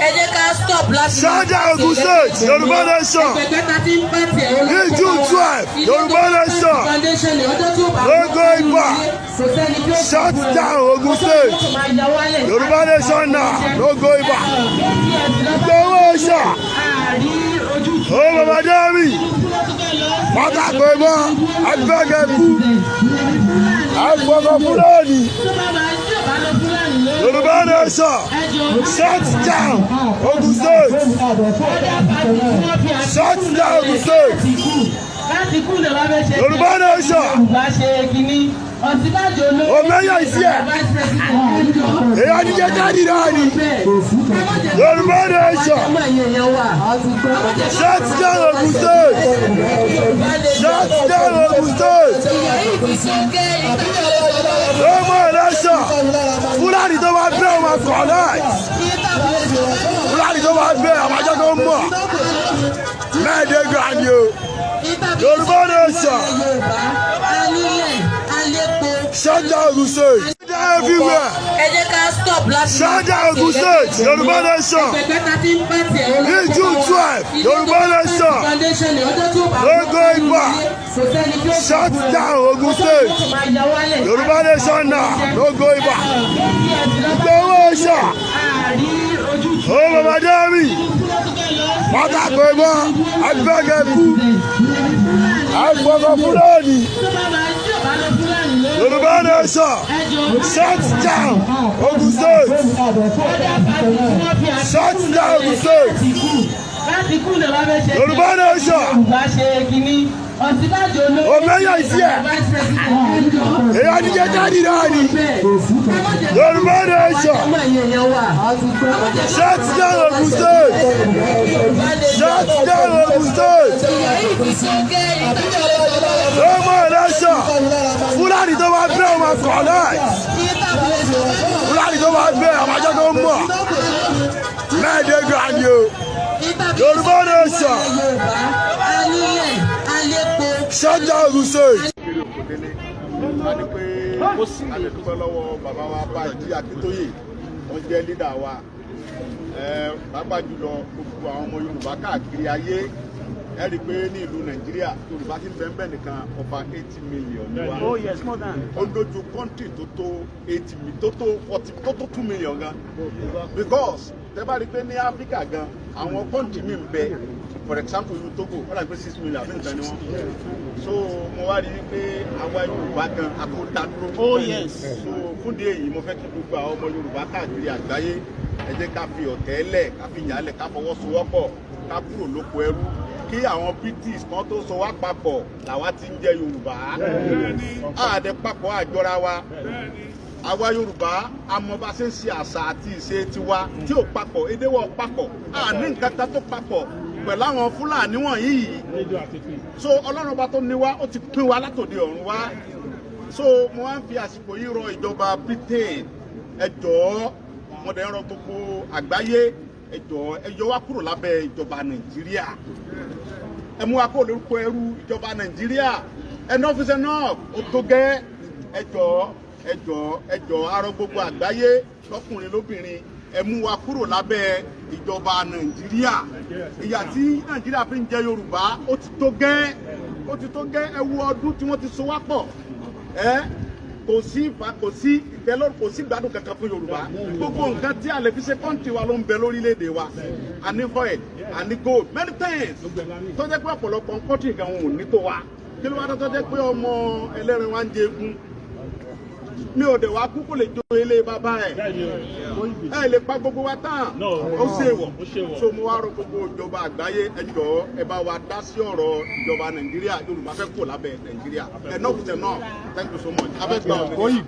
Ẹ jẹ́ ká stop láti. Shut down Ogun State, Yorùbá Nation. Ní June 12, Yorùbá Nation. No going back. Shut down Ogun State. Yorùbá Nation now, no going back. Ìgbòho ṣà. Ó bàbá Dẹ́rì. Pátákó ìbọn, agbẹ́gẹ́ kú. Agbọ̀ngàn Fúlàní. Yorùbá Nation. Shut down Ogun State. Shut down Ogun State. Yorùbá Nation. Òmẹ́yà ìsí ẹ̀. Èyí àdíjẹ́ jáde náà ni. Yorùbá Nation. Shut down Ogun State. Shut down Ogun State. No more election. Fúlàní tó bá bẹ́ ọmọ collect. Fúlàní tó bá bẹ́ àwọn ajá tó ń mọ̀. Mẹ́ẹ̀ẹ́dẹ́gbẹ̀rún ni o. Yorùbá Nation. Shut down Ogun State. Shut down everywhere. Ẹ jẹ́ ká stop láti. Shut down Ogun State. Yorùbá Nation. Ní June 12, Yorùbá Nation. No going back. Shut down Ogun State. Yorùbá Nation now, no going back. Ìgbòho ṣà. Ó bàbá Dẹ́rì. Pátákó ìbọn, agbẹ́gẹ́ kú. Agbọ̀ngàn Fúlàní. Yorùbá Nation. Shut down Ogun State. Shut down Ogun State. Yorùbá Nation. Òmẹ́yà ìsí ẹ̀. Èyí àdíjẹ́ jáde náà ni. Yorùbá Nation. Shut down Ogun State. Shut down Ogun State. No more election. Fúlàní tó bá bẹ́ ọmọ collect. Fúlàní tó bá bẹ́ àwọn ajá tó ń mọ̀. Mẹ́ẹ̀ẹ́dẹ́gbẹ̀rún ni o. Yorùbá Nation. Shut down Ogun State. Kiri Òkòdélé a ní pé a lè dúpẹ́ lọ́wọ́ bàbá wa Bánjí Akíntóyè, wọ́n jẹ́ leader wa, pàápàá jùlọ gbogbo àwọn ọmọ Yorùbá káàkiri ayé. Ẹ rí i pé ní ìlú Nàìjíríà, Yorùbá ti ń bẹ ń bẹ nìkan, over 80 million ní wa. Oh yes, more than. Ó lójú country tó tó 80 tó tó 40, tó tó 2 million gan, because tẹ́ bá rí i pé ní Áfíríkà gan, àwọn country mi ń bẹ, for example ìlú Togo, wọ́n dàgbé 6 million àbí nǹkan ni wọ́n. So mo wá rí i pé àwa Yorùbá gan a kò dá dúró. Oh yes. So fún ìdí èyí, mo fẹ́ kí gbogbo àwọn ọmọ Yorùbá káàkiri àgbáyé, ẹ jẹ́ ká fi ọ̀tẹ̀ lẹ̀, ká fi ìyà lẹ̀, ká fọwọ́sowọ́pọ̀, ká kúrò lóko ẹrú. Kí àwọn British kan tó so wá papọ̀ làwa ti ń jẹ́ Yorùbá. Àdẹ papọ̀ àjọra wa. Àwa Yorùbá, a mọ bá ṣe ń ṣe àṣà àti ìṣe tiwa tí ò papọ̀, èdè wọ̀ papọ̀, a ní nǹkan kan tó papọ̀ pẹ̀lú àwọn Fúlàní wọ̀nyí yìí. So Ọlọ́run ọba tó ní wá, ó ti pín wa látòde ọ̀run wá. So mo wá ń fi àsìkò yìí rọ ìjọba Britain, ẹ jọ̀ọ́, mo dẹ̀ ń rọ gbogbo àgbáyé, ẹ jọ̀ọ́, ẹ yọ wá kúrò lábẹ́ ìjọba Nàìjíríà. Ẹ mú wa kúrò lórúkọ ẹrú ìjọba Nàìjíríà. Enough is enough, ó tó gẹ́. Ẹ jọ̀ọ́, ẹ jọ̀ọ́, ẹ jọ̀ọ́, a rọ gbogbo àgbáyé, lọ́kùnrin lóbìnrin, ẹ mú wa kúrò lábẹ́ ìjọba Nàìjíríà. Ìyà tí Nàìjíríà fi ń jẹ Yorùbá, ó ti tó gẹ́, ó ti tó gẹ́. Ẹ wo ọdún tí wọ́n ti so wá pọ̀. Ẹ kò sí ìfà, kò sí ìtẹ́lọ́rùn, kò sí ìgbádùn kankan fún Yorùbá. Gbogbo nǹkan tí a lè fi ṣe country wa ló ń bẹ lórílẹ̀‐èdè wa. A ní oil, a ní gold, many things tó jẹ́ pé ọ̀pọ̀lọpọ̀ country gan wọn ò ní tó wa. Kí ló wá tó jẹ́ pé ọmọ ẹlẹ́rìn wa ń jẹ egun? Mi ò dẹ̀ wá kú kò lè jó ilé bàbá ẹ̀. Ẹ lè pa gbogbo wa tán, ó ṣe wọ̀. So mo wá rọ gbogbo ìjọba àgbáyé, ẹ jọ̀ọ́, ẹ bá wa dá sí ọ̀rọ̀ ìjọba Nàìjíríà. Yorùbá fẹ́ kó lábẹ́ Nàìjíríà. Enough is enough. Thank you so much. Abẹ́ gba òmìnira.